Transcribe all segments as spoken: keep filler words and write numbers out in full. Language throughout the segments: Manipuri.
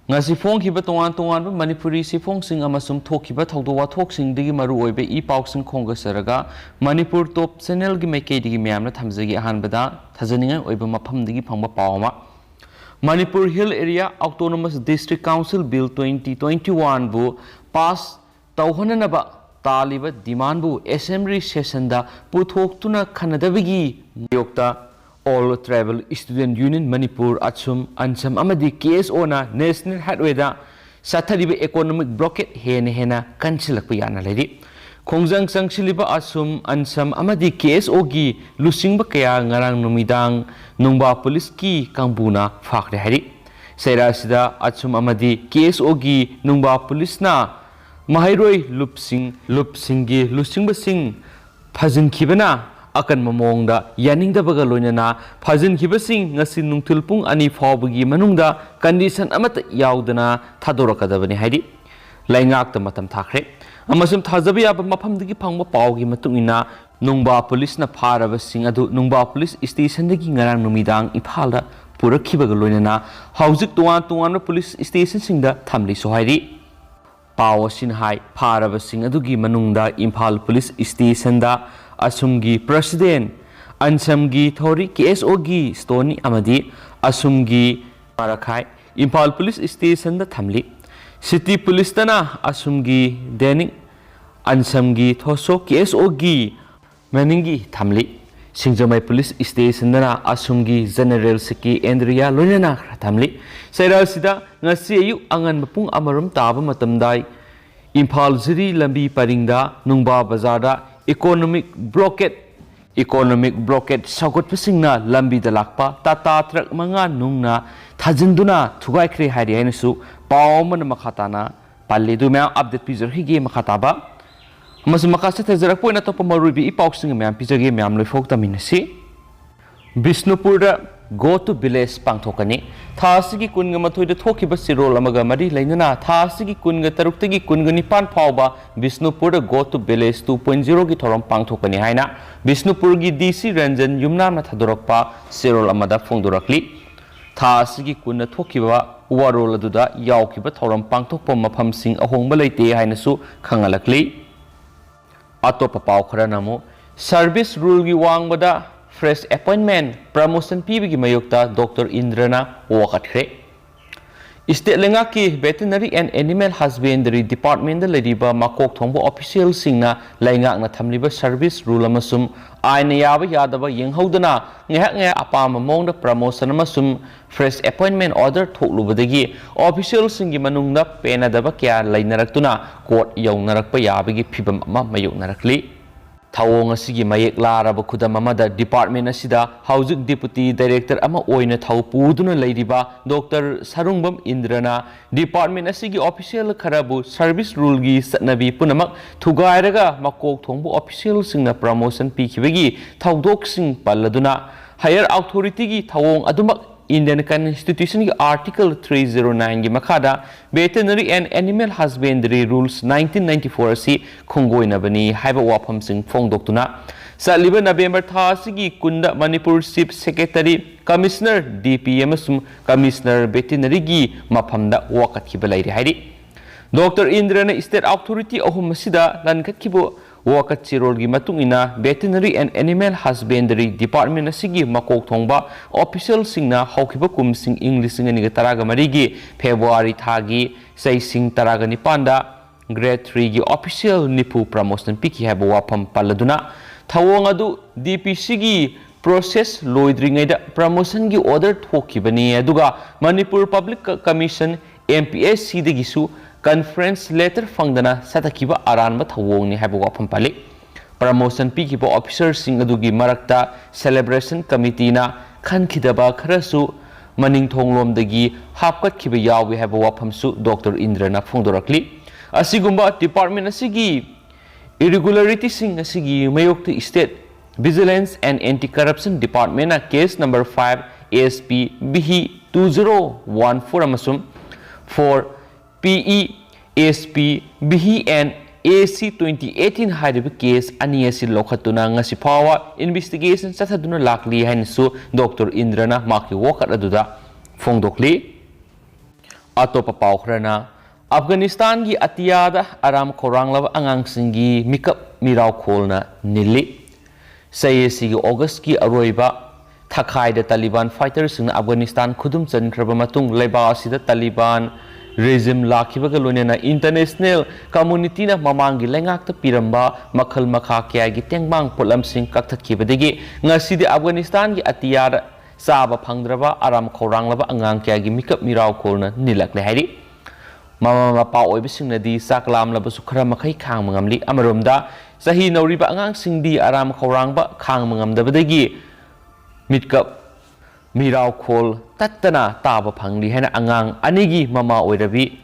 ꯉꯁꯤ ꯐꯣꯡꯈꯤꯕ ꯇꯣꯉꯥꯟ ꯇꯣꯉꯥꯟꯕ ꯃꯅꯤꯄꯨꯔꯤ ꯆꯦꯐꯣꯡꯁꯤꯡ ꯑꯃꯁꯨꯡ ꯊꯣꯛꯈꯤꯕ ꯊꯧꯗꯣꯛ ꯋꯥꯊꯣꯛꯁꯤꯡꯗꯒꯤ ꯃꯔꯨꯑꯣꯏꯕ ꯏ ꯄꯥꯎꯁꯤꯡ ꯈꯣꯝꯒꯠꯆꯔꯒ, ꯃꯅꯤꯄꯨꯔ ꯇꯣꯞ ꯆꯦꯅꯦꯜꯒꯤ ꯃꯥꯏꯀꯩꯗꯒꯤ ꯃꯌꯥꯝꯅ ꯊꯝꯖꯒꯦ꯫ ꯑꯍꯥꯟꯕꯗ ꯊꯥꯖꯅꯤꯡꯉꯥꯏ ꯑꯣꯏꯕ ꯃꯐꯝꯗꯒꯤ ꯐꯪꯕ ꯄꯥꯎ ꯑꯃ, Manipur hill area autonomous district council bill twenty twenty ꯋꯥꯟꯕꯨ ꯄꯥꯁ ꯇꯧꯍꯟꯅꯅꯕ ꯇꯥꯜꯂꯤꯕ ꯗꯤꯃꯥꯟꯕꯨ ꯑꯦꯁꯦꯝꯕ꯭ꯂꯤ ꯁꯦꯁꯟꯗ ꯄꯨꯊꯣꯛꯇꯨꯅ ꯈꯟꯅꯗꯕꯒꯤ ꯃꯥꯌꯣꯛꯇ all tribal student union Manipur, ꯑꯆꯨꯝ, ꯑꯟꯁꯝ ꯑꯃꯗꯤ ꯀꯦ ꯑꯦꯁ ꯑꯣꯅ ꯅꯦꯁꯅꯦꯜ ꯍꯥꯏꯋꯦꯗ ꯆꯠꯊꯔꯤꯕ ꯏꯀꯣꯅꯣꯃꯤꯛ ꯕ꯭ꯂꯣꯀꯦꯠ ꯍꯦꯟꯅ ꯍꯦꯟꯅ ꯀꯟꯁꯤꯜꯂꯛꯄ ꯌꯥꯅ ꯂꯩꯔꯤ꯫ ꯈꯣꯡꯖꯪ ꯆꯪꯁꯤꯜꯂꯤꯕ ꯑꯆꯨꯝ, ꯑꯟꯁꯝ ꯑꯃꯗꯤ ꯀꯦ ꯑꯦꯁ ꯑꯣꯒꯤ ꯂꯨꯆꯤꯡꯕ ꯀꯌꯥ ꯉꯔꯥꯡ ꯅꯨꯃꯤꯗꯥꯡ ꯅꯨꯡꯕꯥ ꯄꯨꯂꯤꯁꯀꯤ ꯀꯥꯡꯕꯨꯅ ꯐꯥꯈ꯭ꯔꯦ ꯍꯥꯏꯔꯤ꯫ ꯆꯩꯔꯥꯁꯤꯗ ꯑꯆꯨꯝ ꯑꯃꯗꯤ ꯀꯦ ꯑꯦꯁ ꯑꯣꯒꯤ ꯅꯨꯡꯕꯥ ꯄꯨꯂꯤꯁꯅ ꯃꯍꯩꯔꯣꯏ ꯂꯨꯞꯁꯤꯡ, ꯂꯨꯞꯁꯤꯡꯒꯤ ꯂꯨꯆꯤꯡꯕꯁꯤꯡ ꯐꯥꯖꯤꯟꯈꯤꯕꯅ ꯑꯀꯟꯕ ꯃꯑꯣꯡꯗ ꯌꯥꯅꯤꯡꯗꯕꯒ ꯂꯣꯏꯅꯅ ꯐꯥꯖꯤꯟꯈꯤꯕꯁꯤꯡ ꯉꯁꯤ ꯅꯨꯡꯊꯤꯜ ꯄꯨꯡ ꯑꯅꯤ ꯐꯥꯎꯕꯒꯤ ꯃꯅꯨꯡꯗ ꯀꯟꯗꯤꯁꯟ ꯑꯃꯠꯇ ꯌꯥꯎꯗꯅ ꯊꯥꯗꯣꯔꯛꯀꯗꯕꯅꯤ ꯍꯥꯏꯔꯤ꯫ ꯂꯩꯉꯥꯛꯇ ꯃꯇꯝ ꯊꯥꯈ꯭ꯔꯦ꯫ ꯑꯃꯁꯨꯡ ꯊꯥꯖꯕ ꯌꯥꯕ ꯃꯐꯝꯗꯒꯤ ꯐꯪꯕ ꯄꯥꯎꯒꯤ ꯃꯇꯨꯡ ꯏꯟꯅ, ꯅꯨꯡꯕꯥ ꯄꯨꯂꯤꯁꯅ ꯐꯥꯔꯕꯁꯤꯡ ꯑꯗꯨ ꯅꯨꯡꯕꯥ ꯄꯨꯂꯤꯁ ꯁ꯭ꯇꯦꯁꯟꯗꯒꯤ ꯉꯔꯥꯡ ꯅꯨꯃꯤꯗꯥꯡ ꯏꯝꯐꯥꯜꯗ ꯄꯨꯔꯛꯈꯤꯕꯒ ꯂꯣꯏꯅꯅ ꯍꯧꯖꯤꯛ ꯇꯣꯉꯥꯟ ꯇꯣꯉꯥꯟꯕ ꯄꯨꯂꯤꯁ ꯁ꯭ꯇꯦꯁꯟꯁꯤꯡꯗ ꯊꯝꯂꯤꯁꯨ ꯍꯥꯏꯔꯤ꯫ ꯄꯥꯎ ꯑꯁꯤꯅ ꯍꯥꯏ, ꯐꯥꯔꯕꯁꯤꯡ ꯑꯗꯨꯒꯤ ꯃꯅꯨꯡꯗ ꯏꯝꯐꯥꯜ ꯄꯨꯂꯤꯁ ꯁ꯭ꯇꯦꯁꯟꯗ ꯑꯁꯨꯝꯒꯤ ꯄ꯭ꯔꯁꯤꯗꯦꯟ, ꯑꯟꯁꯝꯒꯤ ꯊꯧꯔꯤ, ꯀꯦ ꯑꯦꯁ ꯑꯣꯒꯤ ꯁ꯭ꯇꯣꯅꯤ ꯑꯃꯗꯤ ꯑꯁꯨꯝꯒꯤ ꯃꯔꯥꯈꯥꯏ, ꯏꯝꯐꯥꯜ ꯄꯨꯂꯤꯁ ꯁ꯭ꯇꯦꯁꯟꯗ ꯊꯝꯂꯤ꯫ ꯁꯤꯇꯤ ꯄꯨꯂꯤꯁꯇꯅ ꯑꯁꯨꯝꯒꯤ ꯗꯦꯅꯤꯛ, ꯑꯟꯁꯝꯒꯤ ꯊꯣꯁꯣ, ꯀꯦ ꯑꯦꯁ ꯑꯣꯒꯤ ꯃꯅꯤꯡꯒꯤ ꯊꯝꯂꯤ꯫ ꯁꯤꯡꯖꯃꯩ ꯄꯨꯂꯤꯁ ꯁ꯭ꯇꯦꯁꯟꯗꯅ ꯑꯁꯨꯝꯒꯤ ꯖꯦꯅꯔꯦꯜ ꯁꯤꯀꯤ ꯑꯦꯟꯗ꯭ꯔꯤꯌꯥ ꯂꯣꯏꯅꯅ ꯊꯝꯂꯤ꯫ ꯆꯩꯔꯥꯜꯁꯤꯗ ꯉꯁꯤ ꯑꯌꯨꯛ ꯑꯉꯟꯕ ꯄꯨꯡ ꯑꯃꯔꯣꯝ ꯇꯥꯕ ꯃꯇꯝꯗ ꯏꯝꯐꯥꯜ ꯖꯤꯔꯤ ꯂꯝꯕꯤ ꯄꯔꯤꯡꯗ ꯅꯨꯡꯕꯥ ꯕꯖꯥꯔꯗ ꯏꯀꯣꯅꯣꯃꯤꯛ ꯕ꯭ꯂꯣꯀꯦꯠ, ꯏꯀꯣꯅꯣꯃꯤꯛ ꯕ꯭ꯂꯣꯀꯦꯠ ꯁꯧꯒꯠꯄꯁꯤꯡꯅ ꯂꯝꯕꯤꯗ ꯂꯥꯛꯄ ꯇꯥꯇꯥ ꯇ꯭ꯔꯛ ꯃꯉꯥ ꯅꯨꯡꯅ ꯊꯥꯖꯤꯟꯗꯨꯅ ꯊꯨꯒꯥꯏꯈ꯭ꯔꯦ ꯍꯥꯏꯔꯤ ꯍꯥꯏꯅꯁꯨ ꯄꯥꯎ ꯑꯃꯅ ꯃꯈꯥ ꯇꯥꯅ ꯄꯜꯂꯤ꯫ ꯑꯗꯨ ꯃꯌꯥꯝ ꯑꯞꯗꯦꯠ ꯄꯤꯖꯔꯛꯈꯤꯒꯦ ꯃꯈꯥ ꯇꯥꯕ꯫ ꯑꯃꯁꯨꯡ ꯃꯈꯥ ꯆꯠꯊꯖꯔꯛꯄ ꯑꯣꯏꯅ ꯑꯇꯣꯞꯄ ꯃꯔꯨꯑꯣꯏꯕ ꯏ ꯄꯥꯎꯁꯤꯡ ꯃꯌꯥꯝ ꯄꯤꯖꯒꯦ꯫ ꯃꯌꯥꯝ ꯂꯣꯏꯐꯥꯎ ꯇꯝꯃꯤꯟꯅꯁꯤ꯫ ꯕꯤꯁꯅꯨꯄꯨꯔꯗ Go to Village ꯄꯥꯡꯊꯣꯛꯀꯅꯤ꯫ ꯊꯥ ꯑꯁꯤꯒꯤ ꯀꯨꯟꯒ ꯃꯥꯊꯣꯏꯗ ꯊꯣꯛꯈꯤꯕ ꯆꯦꯔꯣꯜ ꯑꯃꯒ ꯃꯔꯤ ꯂꯩꯅꯅ ꯊꯥ ꯑꯁꯤꯒꯤ ꯀꯨꯟꯒ ꯇꯔꯨꯛꯇꯒꯤ ꯀꯨꯟꯒ ꯅꯤꯄꯥꯟ ꯐꯥꯎꯕ ꯕꯤꯁꯅꯨꯄꯨꯔꯗ Go to Village two point zero ꯒꯤ ꯊꯧꯔꯝ ꯄꯥꯡꯊꯣꯛꯀꯅꯤ ꯍꯥꯏꯅ ꯕꯤꯁꯅꯨꯄꯨꯔꯒꯤ ꯗꯤ ꯁꯤ ꯔꯟꯖꯟ ꯌꯨꯝꯅꯥꯝꯅ ꯊꯥꯗꯣꯔꯛꯄ ꯆꯦꯔꯣꯜ ꯑꯃꯗ ꯐꯣꯡꯗꯣꯔꯛꯂꯤ꯫ ꯊꯥ ꯑꯁꯤꯒꯤ ꯀꯨꯟꯅ ꯊꯣꯛꯈꯤꯕ ꯋꯥꯔꯣꯜ ꯑꯗꯨꯗ ꯌꯥꯎꯈꯤꯕ ꯊꯧꯔꯝ ꯄꯥꯡꯊꯣꯛꯄ ꯃꯐꯝꯁꯤꯡ ꯑꯍꯣꯡꯕ ꯂꯩꯇꯦ ꯍꯥꯏꯅꯁꯨ ꯈꯪꯍꯜꯂꯛꯂꯤ꯫ ꯑꯇꯣꯞꯄ ꯄꯥꯎ ꯈꯔꯅ ꯑꯃꯨꯛ service ruleꯒꯤ ꯋꯥꯡꯃꯗ fresh appointment promotion ꯄꯤꯕꯒꯤ ꯃꯥꯌꯣꯛꯇ ꯗꯣꯛꯇꯔ ꯏꯟꯗ꯭ꯔꯅ ꯋꯥꯀꯠꯈ꯭ꯔꯦ꯫ State ꯂꯩꯉꯥꯛꯀꯤ Veterinary and Animal Husbandry Departmentꯗ ꯂꯩꯔꯤꯕ ꯃꯀꯣꯛ ꯊꯣꯡꯕ officialꯁꯤꯡꯅ ꯂꯩꯉꯥꯛꯅ ꯊꯝꯂꯤꯕ service rule ꯑꯃꯁꯨꯡ ꯑꯥꯏꯟꯅ ꯌꯥꯕ ꯌꯥꯗꯕ ꯌꯦꯡꯍꯧꯗꯅ ꯉꯥꯏꯍꯥꯛ ꯉꯥꯏꯍꯥꯛ ꯑꯄꯥꯝꯕ ꯃꯑꯣꯡꯗ promotion ꯑꯃꯁꯨꯡ fresh appointment order ꯊꯣꯛꯂꯨꯕꯗꯒꯤ officialꯁꯤꯡꯒꯤ ꯃꯅꯨꯡꯗ ꯄꯦꯟꯅꯗꯕ ꯀꯌꯥ ꯂꯩꯅꯔꯛꯇꯨꯅ court ꯌꯧꯅꯔꯛꯄ ꯌꯥꯕꯒꯤ ꯐꯤꯚꯝ ꯑꯃ ꯃꯥꯌꯣꯛꯅꯔꯛꯂꯤ꯫ ꯊꯧꯑꯣꯡ ꯑꯁꯤꯒꯤ ꯃꯌꯦꯛ ꯂꯥꯔꯕ ꯈꯨꯗꯝ ꯑꯃꯗ department ꯑꯁꯤꯗ ꯍꯧꯖꯤꯛ deputy director ꯑꯃ ꯑꯣꯏꯅ ꯊꯧ ꯄꯨꯗꯨꯅ ꯂꯩꯔꯤꯕ ꯗꯣꯛꯇꯔ ꯁꯔꯨꯡꯕꯝ ꯏꯟꯗ꯭ꯔꯅ department ꯑꯁꯤꯒꯤ official ꯈꯔꯕꯨ service ruleꯒꯤ ꯆꯠꯅꯕꯤ ꯄꯨꯝꯅꯃꯛ ꯊꯨꯒꯥꯏꯔꯒ ꯃꯀꯣꯛ ꯊꯣꯡꯕ officialꯁꯤꯡꯅ promotion ꯄꯤꯈꯤꯕꯒꯤ ꯊꯧꯗꯣꯛꯁꯤꯡ ꯄꯜꯂꯗꯨꯅ higher authorityꯒꯤ ꯊꯧꯑꯣꯡ ꯑꯗꯨꯃꯛ Indian Constitutionꯒꯤ Article three zero nineꯒꯤ ꯃꯈꯥꯗ Veterinary and Animal Husbandry Rules nineteen ninety four ꯑꯁꯤ ꯈꯣꯡꯒꯣꯏꯅꯕꯅꯤ ꯍꯥꯏꯕ ꯋꯥꯐꯝꯁꯤꯡ ꯐꯣꯡꯗꯣꯛꯇꯨꯅ ꯆꯠꯂꯤꯕ November ꯊꯥ ꯑꯁꯤꯒꯤ ꯀꯨꯟꯗ Manipur Chief Secretary, Commissioner DP ꯑꯃꯁꯨꯡ Commissioner Veterinaryꯒꯤ ꯃꯐꯝꯗ ꯋꯥꯀꯠꯈꯤꯕ ꯂꯩꯔꯦ ꯍꯥꯏꯔꯤ꯫ ꯗꯣꯛꯇꯔ ꯏꯟꯗ꯭ꯔꯅ state authority ꯑꯍꯨꯝ ꯑꯁꯤꯗ ꯂꯟꯈꯠꯈꯤꯕ ꯋꯥꯀꯠ ꯆꯦꯔꯣꯜꯒꯤ ꯃꯇꯨꯡ ꯏꯟꯅ Veterinary and Animal Husbandry Department ꯑꯁꯤꯒꯤ ꯃꯀꯣꯛ ꯊꯣꯡꯕ officialꯁꯤꯡꯅ ꯍꯧꯈꯤꯕ ꯀꯨꯝꯁꯤꯡ ꯏꯪ ꯂꯤꯁꯤꯡ ꯑꯅꯤꯒ ꯇꯔꯥꯒ ꯃꯔꯤꯒꯤ February ꯊꯥꯒꯤ ꯆꯩꯁꯤꯡ ꯇꯔꯥꯒ ꯅꯤꯄꯥꯟꯗ grade threeꯒꯤ official ꯅꯤꯐꯨ promotion ꯄꯤꯈꯤ ꯍꯥꯏꯕ ꯋꯥꯐꯝ ꯄꯜꯂꯗꯨꯅ ꯊꯧꯑꯣꯡ ꯑꯗꯨ DPCꯒꯤ process ꯂꯣꯏꯗ꯭ꯔꯤꯉꯩꯗ promotionꯒꯤ order ꯊꯣꯛꯈꯤꯕꯅꯤ꯫ ꯑꯗꯨꯒ Manipur Public Commission, MPSCꯗꯒꯤꯁꯨ conference letter ꯐꯪꯗꯅ ꯆꯠꯊꯈꯤꯕ ꯑꯔꯥꯟꯕ ꯊꯧꯑꯣꯡꯅꯤ ꯍꯥꯏꯕ ꯋꯥꯐꯝ ꯄꯜꯂꯤ꯫ Promotion ꯄꯤꯈꯤꯕ officerꯁꯤꯡ ꯑꯗꯨꯒꯤ ꯃꯔꯛꯇ celebration committeeꯅ ꯈꯟꯈꯤꯗꯕ ꯈꯔꯁꯨ ꯃꯅꯤꯡꯊꯣꯡꯂꯣꯝꯗꯒꯤ ꯍꯥꯞꯀꯠꯈꯤꯕ ꯌꯥꯎꯏ ꯍꯥꯏꯕ ꯋꯥꯐꯝꯁꯨ ꯗꯣꯛꯇꯔ ꯏꯟꯗ꯭ꯔꯅ ꯐꯣꯡꯗꯣꯔꯛꯂꯤ꯫ ꯑꯁꯤꯒꯨꯝꯕ department ꯑꯁꯤꯒꯤ irregularityꯁꯤꯡ ꯑꯁꯤꯒꯤ ꯃꯥꯌꯣꯛꯇ State Vigilance and Anti-Corruption Departmentꯅ case number five SP BH two zero one four ꯑꯃꯁꯨꯡ four PE SP BH and AC twenty eighteen ꯍꯥꯏꯔꯤꯕ case ꯑꯅꯤ ꯑꯁꯤ ꯂꯧꯈꯠꯇꯨꯅ ꯉꯁꯤ ꯐꯥꯎꯕ investigation ꯆꯠꯊꯗꯨꯅ ꯂꯥꯛꯂꯤ ꯍꯥꯏꯅꯁꯨ ꯗꯣꯛꯇꯔ ꯏꯟꯗ꯭ꯔꯅ ꯃꯍꯥꯛꯀꯤ ꯋꯥꯀꯠ ꯑꯗꯨꯗ ꯐꯣꯡꯗꯣꯛꯂꯤ꯫ ꯑꯇꯣꯞꯄ ꯄꯥꯎ ꯈꯔꯅ, ꯑꯐꯒꯥꯅꯤꯁꯇꯥꯟꯒꯤ ꯑꯇꯤꯌꯥꯗ ꯑꯔꯥꯝ ꯈꯧꯔꯥꯡꯂꯕ ꯑꯉꯥꯡꯁꯤꯡꯒꯤ ꯃꯤꯀꯞ ꯃꯤꯔꯥꯎꯈꯣꯜꯅ ꯅꯤꯜꯂꯤ꯫ ꯆꯍꯤ ꯑꯁꯤꯒꯤ ꯑꯣꯒꯁꯀꯤ ꯑꯔꯣꯏꯕ ꯊꯥꯈꯥꯏꯗ ꯇꯥꯂꯤꯕꯥꯟ ꯐꯥꯏꯇꯔꯁꯤꯡꯅ ꯑꯐꯒꯥꯅꯤꯁꯇꯥꯟ ꯈꯨꯗꯨꯝ ꯆꯟꯈ꯭ꯔꯕ ꯃꯇꯨꯡ, ꯂꯩꯕꯥꯛ ꯑꯁꯤꯗ ꯇꯥꯂꯤꯕꯥꯟ ꯔꯦꯖꯤꯝ ꯂꯥꯛꯈꯤꯕꯒ ꯂꯣꯏꯅꯅ ꯏꯟꯇꯔꯅꯦꯁꯅꯦꯜ ꯀꯝꯃꯨꯅꯤꯇꯤꯅ ꯃꯃꯥꯡꯒꯤ ꯂꯩꯉꯥꯛꯇ ꯄꯤꯔꯝꯕ ꯃꯈꯜ ꯃꯈꯥ ꯀꯌꯥꯒꯤ ꯇꯦꯡꯕꯥꯡ ꯄꯣꯠꯂꯝꯁꯤꯡ ꯀꯛꯊꯠꯈꯤꯕꯗꯒꯤ ꯉꯁꯤꯗꯤ ꯑꯐꯒꯥꯅꯤꯁꯇꯥꯟꯒꯤ ꯑꯇꯤꯌꯥꯗ ꯆꯥꯕ ꯐꯪꯗ꯭ꯔꯕ ꯑꯔꯥꯝ ꯈꯧꯔꯥꯡꯂꯕ ꯑꯉꯥꯡ ꯀꯌꯥꯒꯤ ꯃꯤꯀꯞ ꯃꯤꯔꯥꯎꯈꯣꯜꯅ ꯅꯤꯜꯂꯛꯂꯦ ꯍꯥꯏꯔꯤ꯫ ꯃꯃꯥ ꯃꯄꯥ ꯑꯣꯏꯕꯁꯤꯡꯅꯗꯤ ꯆꯥꯛ ꯂꯥꯝꯂꯕꯁꯨ ꯈꯔ ꯃꯈꯩ ꯈꯥꯡꯕ ꯉꯝꯂꯤ꯫ ꯑꯃꯔꯣꯝꯗ, ꯆꯍꯤ ꯅꯧꯔꯤꯕ ꯑꯉꯥꯡꯁꯤꯡꯗꯤ ꯑꯔꯥꯝ ꯈꯧꯔꯥꯡꯕ ꯈꯥꯡꯕ ꯉꯝꯗꯕꯗꯒꯤ ꯃꯤꯠꯀꯞ ꯃꯤꯔꯥꯎꯈꯣꯜ ꯇꯠꯇꯅ ꯇꯥꯕ ꯐꯪꯂꯤ ꯍꯥꯏꯅ ꯑꯉꯥꯡ ꯑꯅꯤꯒꯤ ꯃꯃꯥ ꯑꯣꯏꯔꯕꯤ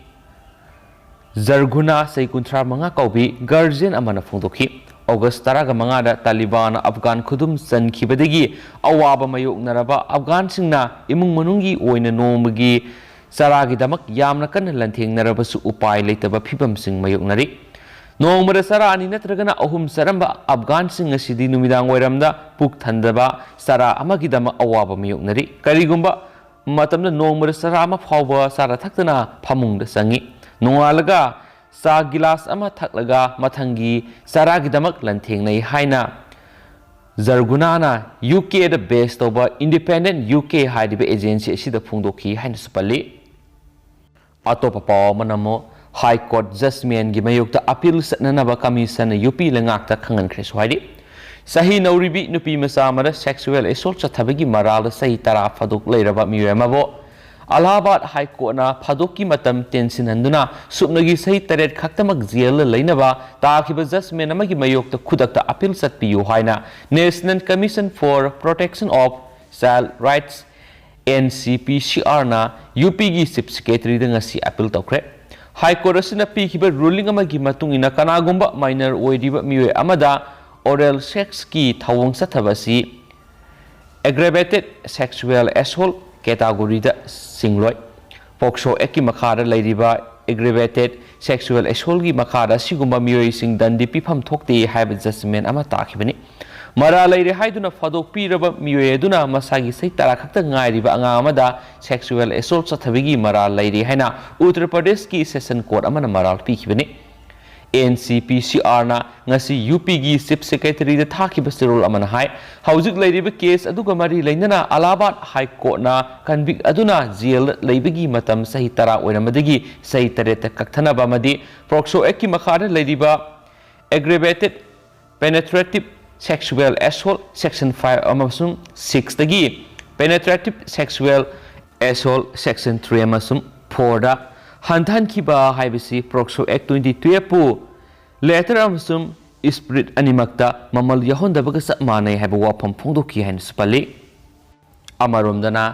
ꯖꯔꯒꯨꯅꯥ, ꯆꯍꯤ ꯀꯨꯟꯊ꯭ꯔꯥ ꯃꯉꯥ ꯀꯧꯕꯤ ꯒꯥꯔꯖꯤꯌꯟ ꯑꯃꯅ ꯐꯣꯡꯗꯣꯛꯈꯤ꯫ ꯑꯣꯒꯁ ꯇꯔꯥꯒ ꯃꯉꯥꯗ ꯇꯥꯂꯤꯕꯥꯟꯅ ꯑꯐꯒꯥꯟ ꯈꯨꯗꯨꯝ ꯆꯟꯈꯤꯕꯗꯒꯤ ꯑꯋꯥꯕ ꯃꯥꯌꯣꯛꯅꯔꯕ ꯑꯐꯒꯥꯟꯁꯤꯡꯅ ꯏꯃꯨꯡ ꯃꯅꯨꯡꯒꯤ ꯑꯣꯏꯅ ꯅꯣꯡꯃꯒꯤ ꯆꯔꯥꯒꯤꯗꯃꯛ ꯌꯥꯝꯅ ꯀꯟꯅ ꯂꯥꯟꯊꯦꯡꯅꯔꯕꯁꯨ ꯎꯄꯥꯏ ꯂꯩꯇꯕ ꯐꯤꯚꯝꯁꯤꯡ ꯃꯥꯌꯣꯛꯅꯔꯤ꯫ ꯅꯣꯡꯃꯗ ꯆꯔꯥ ꯑꯅꯤ ꯅꯠꯇ꯭ꯔꯒꯅ ꯑꯍꯨꯝ ꯆꯥꯔꯝꯕ ꯑꯐꯒꯥꯟꯁꯤꯡ ꯑꯁꯤꯗꯤ ꯅꯨꯃꯤꯗꯥꯡ ꯋꯥꯏꯔꯝꯗ ꯄꯨꯛ ꯊꯟꯗꯕ ꯆꯔꯥ ꯑꯃꯒꯤꯗꯃꯛ ꯑꯋꯥꯕ ꯃꯥꯌꯣꯛꯅꯔꯤ꯫ ꯀꯔꯤꯒꯨꯝꯕ ꯃꯇꯝꯗ ꯅꯣꯡꯃꯗ ꯆꯔꯥ ꯑꯃ ꯐꯥꯎꯕ ꯆꯥꯔ ꯊꯛꯇꯅ ꯐꯃꯨꯡꯗ ꯆꯪꯏ꯫ ꯅꯣꯡꯉꯥꯜꯂꯒ ꯆꯥ ꯒꯤꯂꯥꯁ ꯑꯃ ꯊꯛꯂꯒ ꯃꯊꯪꯒꯤ ꯆꯔꯥꯒꯤꯗꯃꯛ ꯂꯥꯟꯊꯦꯡꯅꯩ ꯍꯥꯏꯅ ꯖꯔꯒꯨꯅꯥꯅ ꯌꯨ ꯀꯦꯗ ꯕꯦꯁ ꯇꯧꯕ ꯏꯟꯗꯤꯄꯦꯟꯗꯦꯟ ꯌꯨ ꯀꯦ ꯍꯥꯏꯔꯤꯕ ꯑꯦꯖꯦꯟꯁꯤ ꯑꯁꯤꯗ ꯐꯣꯡꯗꯣꯛꯈꯤ ꯍꯥꯏꯅꯁꯨ ꯄꯜꯂꯤ꯫ ꯑꯇꯣꯞꯄ ꯄꯥꯎ ꯑꯃꯅ ꯑꯃꯨꯛ ꯍꯥꯏ ꯀꯣꯔꯠ ꯖꯁꯃꯦꯟꯒꯤ ꯃꯥꯌꯣꯛꯇ ꯑꯄꯤꯜ ꯆꯠꯅꯅꯕ ꯀꯃꯤꯁꯟꯅ ꯌꯨ ꯄꯤ ꯂꯩꯉꯥꯛꯇ ꯈꯪꯍꯟꯈ꯭ꯔꯦꯁꯨ ꯍꯥꯏꯔꯤ꯫ ꯆꯍꯤ ꯅꯧꯔꯤꯕꯤ ꯅꯨꯄꯤ ꯃꯆꯥ ꯑꯃꯗ ꯁꯦꯛꯁꯨꯋꯦꯜ ꯑꯦꯁꯣꯜꯠ ꯆꯠꯊꯕꯒꯤ ꯃꯔꯥꯜꯗ ꯆꯍꯤ ꯇꯔꯥ ꯐꯥꯗꯣꯛ ꯂꯩꯔꯕ ꯃꯤꯑꯣꯏ ꯑꯃꯕꯨ ꯑꯂꯥꯍꯥꯕꯥꯗ ꯍꯥꯏ ꯀꯣꯔꯠꯅ ꯐꯥꯗꯣꯛꯀꯤ ꯃꯇꯝ ꯇꯦꯟꯁꯤꯟꯍꯟꯗꯨꯅ ꯁꯨꯞꯅꯒꯤ ꯆꯍꯤ ꯇꯔꯦꯠ ꯈꯛꯇꯃꯛ ꯖꯦꯜꯗ ꯂꯩꯅꯕ ꯇꯥꯈꯤꯕ ꯖꯁꯃꯦꯟ ꯑꯃꯒꯤ ꯃꯥꯌꯣꯛꯇ ꯈꯨꯗꯛꯇ ꯑꯄꯤꯜ ꯆꯠꯄꯤꯌꯨ ꯍꯥꯏꯅ National Commission for Protection of Child Rights, N C P ꯁꯤ ꯑꯥꯔꯅ ꯌꯨ ꯄꯤꯒꯤ ꯆꯤꯐ ꯁꯦꯀ꯭ꯔꯦꯇꯔꯤꯗ ꯉꯁꯤ ꯑꯄꯤꯜ ꯇꯧꯈ꯭ꯔꯦ꯫ ꯍꯥꯏ ꯀꯣꯔꯠ ꯑꯁꯤꯅ ꯄꯤꯈꯤꯕ ꯔꯨꯂꯤꯡ ꯑꯃꯒꯤ ꯃꯇꯨꯡ ꯏꯟꯅ, ꯀꯅꯥꯒꯨꯝꯕ ꯃꯥꯏꯅꯔ ꯑꯣꯏꯔꯤꯕ ꯃꯤꯑꯣꯏ ꯑꯃꯗ ꯑꯣꯔꯦꯜ ꯁꯦꯛꯁꯀꯤ ꯊꯧꯑꯣꯡ ꯆꯠꯊꯕ ꯑꯁꯤ ꯑꯦꯒ꯭ꯔꯦꯕꯦꯇꯦꯗ ꯁꯦꯛꯁꯨꯋꯦꯜ ꯑꯦꯁꯣꯜꯠ ꯀꯦꯇꯥꯒꯣꯔꯤꯗ ꯆꯤꯡꯂꯣꯏ꯫ ꯄꯣꯛꯁꯣ ꯑꯦꯛꯀꯤ ꯃꯈꯥꯗ ꯂꯩꯔꯤꯕ ꯑꯦꯒ꯭ꯔꯦꯕꯦꯇꯦꯗ ꯁꯦꯛꯁꯨꯋꯦꯜ ꯑꯦꯁꯣꯜꯒꯤ ꯃꯈꯥꯗ ꯑꯁꯤꯒꯨꯝꯕ ꯃꯤꯑꯣꯏꯁꯤꯡ ꯗꯟꯗꯤ ꯄꯤꯐꯝ ꯊꯣꯛꯇꯦ ꯍꯥꯏꯕ ꯖꯁꯃꯦꯟ ꯑꯃ ꯇꯥꯈꯤꯕꯅꯤ꯫ ꯃꯔꯥꯜ ꯂꯩꯔꯦ ꯍꯥꯏꯗꯨꯅ ꯐꯥꯗꯣꯛꯄꯤꯔꯕ ꯃꯤꯑꯣꯏ ꯑꯗꯨꯅ ꯃꯁꯥꯒꯤ ꯆꯍꯤ ꯇꯔꯥ ꯈꯛꯇ ꯉꯥꯏꯔꯤꯕ ꯑꯉꯥꯡ ꯑꯃꯗ sexual assault ꯆꯠꯊꯕꯒꯤ ꯃꯔꯥꯜ ꯂꯩꯔꯤ ꯍꯥꯏꯅ ꯎꯠꯇꯔ ꯄ꯭ꯔꯗꯦꯁꯀꯤ ꯁꯦꯁꯟ ꯀꯣꯔꯠ ꯑꯃꯅ ꯃꯔꯥꯜ ꯄꯤꯈꯤꯕꯅꯤ꯫ ꯑꯦꯟ ꯁꯤ ꯄꯤ ꯁꯤ ꯑꯥꯔꯅ ꯉꯁꯤ ꯌꯨ ꯄꯤꯒꯤ ꯆꯤꯐ ꯁꯦꯀ꯭ꯔꯦꯇꯔꯤꯗ ꯊꯥꯈꯤꯕ ꯆꯦꯔꯣꯜ ꯑꯃꯅ ꯍꯥꯏ, ꯍꯧꯖꯤꯛ ꯂꯩꯔꯤꯕ ꯀꯦꯁ ꯑꯗꯨꯒ ꯃꯔꯤ ꯂꯩꯅꯅ ꯑꯂꯥꯍꯕꯥꯗ ꯍꯥꯏ ꯀꯣꯔꯠꯅ ꯀꯟꯚꯤꯛ ꯑꯗꯨꯅ ꯖꯦꯜꯗ ꯂꯩꯕꯒꯤ ꯃꯇꯝ ꯆꯍꯤ ꯇꯔꯥ ꯑꯣꯏꯔꯝꯕꯗꯒꯤ ꯆꯍꯤ ꯇꯔꯦꯠꯇ ꯀꯛꯊꯅꯕ ꯑꯃꯗꯤ ꯄꯣꯛꯁꯣ ꯑꯦꯛꯀꯤ ꯃꯈꯥꯗ ꯂꯩꯔꯤꯕ aggravated penetrative sexual assault section five ꯑꯃꯁꯨꯡ sixꯇꯒꯤ penetrative sexual assault section three ꯑꯃꯁꯨꯡ fourꯗ ꯍꯟꯊꯍꯟꯈꯤꯕ ꯍꯥꯏꯕꯁꯤ ꯄꯣꯛꯁꯣ ꯑꯦꯛ twenty twelveꯄꯨ letter ꯑꯃꯁꯨꯡ spirit ꯑꯅꯤꯃꯛꯇ ꯃꯃꯜ ꯌꯥꯎꯍꯟꯗꯕꯒ ꯆꯞ ꯃꯥꯟꯅꯩ ꯍꯥꯏꯕ ꯋꯥꯐꯝ ꯐꯣꯡꯗꯣꯛꯈꯤ ꯍꯥꯏꯅꯁꯨ ꯄꯜꯂꯤ꯫ ꯑꯃꯔꯣꯝꯗꯅ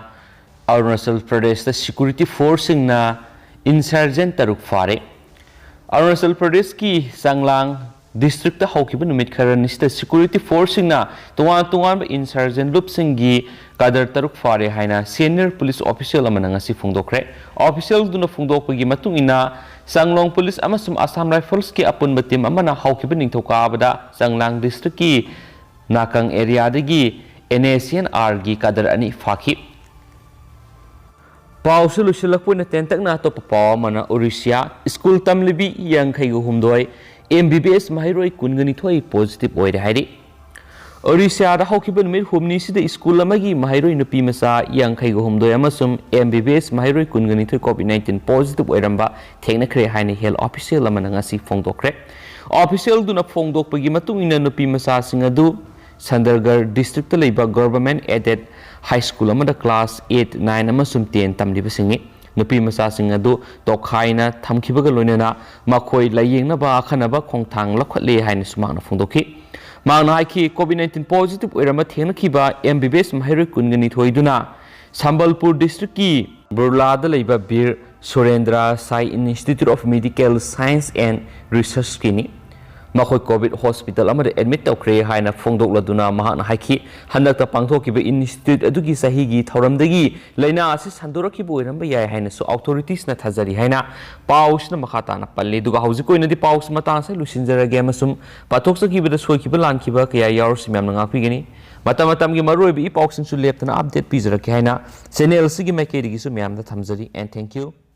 ꯑꯔꯨꯅꯥꯆꯜ ꯄ꯭ꯔꯗꯦꯁꯇ ꯁꯦꯀ꯭ꯌꯨꯔꯤꯇꯤ ꯐꯣꯔꯁꯁꯤꯡꯅ ꯏꯟꯁꯔꯖꯦꯟ ꯇꯔꯨꯛ ꯐꯥꯔꯦ꯫ ꯑꯔꯨꯅꯥꯆꯜ ꯄ꯭ꯔꯗꯦꯁꯀꯤ ꯆꯥꯡꯂꯥꯡ ꯗꯤꯁꯇ꯭ꯔꯤꯛꯇ ꯍꯧꯈꯤꯕ ꯅꯨꯃꯤꯠ ꯈꯔꯅꯤꯁꯤꯗ ꯁꯦꯀ꯭ꯌꯨꯔꯤꯇꯤ ꯐꯣꯔꯁꯁꯤꯡꯅ ꯇꯣꯉꯥꯟ ꯇꯣꯉꯥꯟꯕ ꯏꯟꯁꯔꯖꯦꯟ ꯂꯨꯞꯁꯤꯡꯒꯤ ꯀꯥꯗꯔ ꯇꯔꯨꯛ ꯐꯥꯔꯦ ꯍꯥꯏꯅ ꯁꯦꯅꯤꯌꯔ ꯄꯨꯂꯤꯁ ꯑꯣꯐꯤꯁꯤꯌꯦꯜ ꯑꯃꯅ ꯉꯁꯤ ꯐꯣꯡꯗꯣꯛꯈ꯭ꯔꯦ꯫ ꯑꯣꯐꯤꯁꯤꯌꯦꯜꯗꯨꯅ ꯐꯣꯡꯗꯣꯛꯄꯒꯤ ꯃꯇꯨꯡ ꯏꯟꯅ, ꯆꯥꯡꯂꯣꯡ ꯄꯨꯂꯤꯁ ꯑꯃꯁꯨꯡ ꯑꯁꯥꯝ ꯔꯥꯏꯐꯜꯁꯀꯤ ꯑꯄꯨꯟꯕ ꯇꯤꯝ ꯑꯃꯅ ꯍꯧꯈꯤꯕ ꯅꯤꯡꯊꯧꯀꯥꯕꯗ ꯆꯥꯡꯂꯥꯡ ꯗꯤꯁꯇ꯭ꯔꯤꯛꯀꯤ ꯅꯥꯀꯪ ꯑꯦꯔꯤꯌꯥꯗꯒꯤ ꯑꯦꯟ ꯑꯦ ꯁꯤ ꯑꯦꯟ ꯑꯥꯔꯒꯤ ꯀꯥꯗꯔ ꯑꯅꯤ ꯐꯥꯈꯤ꯫ ꯄꯥꯎꯁꯨ ꯂꯣꯏꯁꯤꯜꯂꯛꯄ ꯑꯣꯏꯅ ꯇꯦꯟꯇꯛꯅ ꯑꯇꯣꯞꯄ ꯄꯥꯎ ꯑꯃꯅ, ꯑꯣꯔꯤꯁꯤꯌꯥ ꯁ꯭ꯀꯨꯜ ꯇꯝꯂꯤꯕꯤ ꯌꯥꯡꯈꯩꯒ ꯍꯨꯝꯗꯣꯏ, ꯑꯦꯝ ꯕꯤ ꯕꯤ ꯑꯦꯁ ꯃꯍꯩꯔꯣꯏ ꯀꯨꯟꯒ ꯅꯤꯊꯣꯏ ꯄꯣꯖꯤꯇꯤꯚ ꯑꯣꯏꯔꯦ ꯍꯥꯏꯔꯤ꯫ ꯑꯣꯔꯤꯁꯤꯌꯥꯗ ꯍꯧꯈꯤꯕ ꯅꯨꯃꯤꯠ ꯍꯨꯝꯅꯤꯁꯤꯗ ꯁ꯭ꯀꯨꯜ ꯑꯃꯒꯤ ꯃꯍꯩꯔꯣꯏ ꯅꯨꯄꯤ ꯃꯆꯥ ꯌꯥꯡꯈꯩꯒ ꯍꯨꯝꯗꯣꯏ ꯑꯃꯁꯨꯡ ꯑꯦꯝ ꯕꯤ ꯕꯤ ꯑꯦꯁ ꯃꯍꯩꯔꯣꯏ ꯀꯨꯟꯒ ꯅꯤꯊꯣꯏ ꯀꯣꯚꯤꯗ ꯅꯥꯏꯟꯇꯤꯟ ꯄꯣꯖꯤꯇꯤꯚ ꯑꯣꯏꯔꯝꯕ ꯊꯦꯡꯅꯈ꯭ꯔꯦ ꯍꯥꯏꯅ ꯍꯦꯜꯊ ꯑꯣꯐꯤꯁꯤꯌꯦꯜ ꯑꯃꯅ ꯉꯁꯤ ꯐꯣꯡꯗꯣꯛꯈ꯭ꯔꯦ꯫ ꯑꯣꯐꯤꯁꯤꯌꯦꯜꯗꯨꯅ ꯐꯣꯡꯗꯣꯛꯄꯒꯤ ꯃꯇꯨꯡ ꯏꯟꯅ, ꯅꯨꯄꯤ ꯃꯆꯥꯁꯤꯡ ꯑꯗꯨ ꯁꯟꯗꯔꯒꯔ ꯗꯤꯁꯇ꯭ꯔꯤꯛꯇ ꯂꯩꯕ ꯒꯚꯔꯟꯃꯦꯟꯠ ꯑꯦꯗꯦꯗ ꯍꯥꯏ ꯁ꯭ꯀꯨꯜ ꯑꯃꯗ ꯀ꯭ꯂꯥꯁ ꯑꯩꯠ, ꯅꯥꯏꯟ ꯑꯃꯁꯨꯡ ꯇꯦꯟ ꯇꯝꯂꯤꯕꯁꯤꯡꯅꯤ꯫ ꯅꯨꯄꯤ ꯃꯆꯥꯁꯤꯡ ꯑꯗꯨ ꯇꯣꯈꯥꯏꯅ ꯊꯝꯈꯤꯕꯒ ꯂꯣꯏꯅꯅ ꯃꯈꯣꯏ ꯂꯥꯌꯦꯡꯅꯕ ꯑꯈꯟꯅꯕ ꯈꯣꯡꯊꯥꯡ ꯂꯧꯈꯠꯂꯦ ꯍꯥꯏꯅꯁꯨ ꯃꯍꯥꯛꯅ ꯐꯣꯡꯗꯣꯛꯈꯤ꯫ ꯃꯍꯥꯛꯅ ꯍꯥꯏꯈꯤ, ꯀꯣꯚꯤꯗ ꯅꯥꯏꯟꯇꯤꯟ ꯄꯣꯖꯤꯇꯤꯚ ꯑꯣꯏꯔꯝꯕ ꯊꯦꯡꯅꯈꯤꯕ ꯑꯦꯝ ꯕꯤ ꯕꯤ ꯑꯦꯁ ꯃꯍꯩꯔꯣꯏ ꯀꯨꯟꯒ ꯅꯤꯊꯣꯏꯗꯨꯅ ꯁꯝꯕꯜꯄꯨꯔ ꯗꯤꯁꯇ꯭ꯔꯤꯛꯀꯤ ꯕꯨꯔꯂꯥꯗ ꯂꯩꯕ Bir Surendra Sai institute of medical science and ꯔꯤꯁꯔꯆꯀꯤꯅꯤ꯫ ꯃꯈꯣꯏ ꯀꯣꯚꯤꯗ ꯍꯣꯁꯄꯤꯇꯥꯜ ꯑꯃꯗ ꯑꯦꯗꯃꯤꯠ ꯇꯧꯈ꯭ꯔꯦ ꯍꯥꯏꯅ ꯐꯣꯡꯗꯣꯛꯂꯗꯨꯅ ꯃꯍꯥꯛꯅ ꯍꯥꯏꯈꯤ꯫ ꯍꯟꯗꯛꯇ ꯄꯥꯡꯊꯣꯛꯈꯤꯕ ꯏꯟꯁꯇꯤꯇ꯭ꯌꯨꯠ ꯑꯗꯨꯒꯤ ꯆꯍꯤꯒꯤ ꯊꯧꯔꯝꯗꯒꯤ ꯂꯥꯏꯅꯥ ꯑꯁꯤ ꯁꯟꯗꯣꯔꯛꯈꯤꯕ ꯑꯣꯏꯔꯝꯕ ꯌꯥꯏ ꯍꯥꯏꯅꯁꯨ ꯑꯣꯊꯣꯔꯤꯇꯤꯁꯅ ꯊꯥꯖꯔꯤ ꯍꯥꯏꯅ ꯄꯥꯎꯁꯤꯅ ꯃꯈꯥ ꯇꯥꯅ ꯄꯜꯂꯤ꯫ ꯑꯗꯨꯒ ꯍꯧꯖꯤꯛꯀꯤ ꯑꯣꯏꯅꯗꯤ ꯄꯥꯎꯁꯤ ꯃꯇꯥꯡ ꯑꯁꯤꯗ ꯂꯣꯏꯁꯤꯟꯖꯔꯒꯦ ꯑꯃꯁꯨꯡ ꯄꯥꯊꯣꯛꯆꯈꯤꯕꯗ ꯁꯣꯏꯈꯤꯕ ꯂꯥꯟꯈꯤꯕ ꯀꯌꯥ ꯌꯥꯎꯔꯁꯨ ꯃꯌꯥꯝꯅ ꯉꯥꯛꯄꯤꯒꯅꯤ꯫ ꯃꯇꯝ ꯃꯇꯝꯒꯤ ꯃꯔꯨꯑꯣꯏꯕ ꯏ ꯄꯥꯎꯁꯤꯡꯁꯨ ꯂꯦꯞꯇꯅ ꯑꯞꯗꯦꯠ ꯄꯤꯖꯔꯛꯀꯦ ꯍꯥꯏꯅ ꯆꯦꯅꯦꯜ ꯑꯁꯤꯒꯤ ꯃꯥꯏꯀꯩꯗꯒꯤꯁꯨ ꯃꯌꯥꯝꯗ ꯊꯝꯖꯔꯤ꯫ And thank you.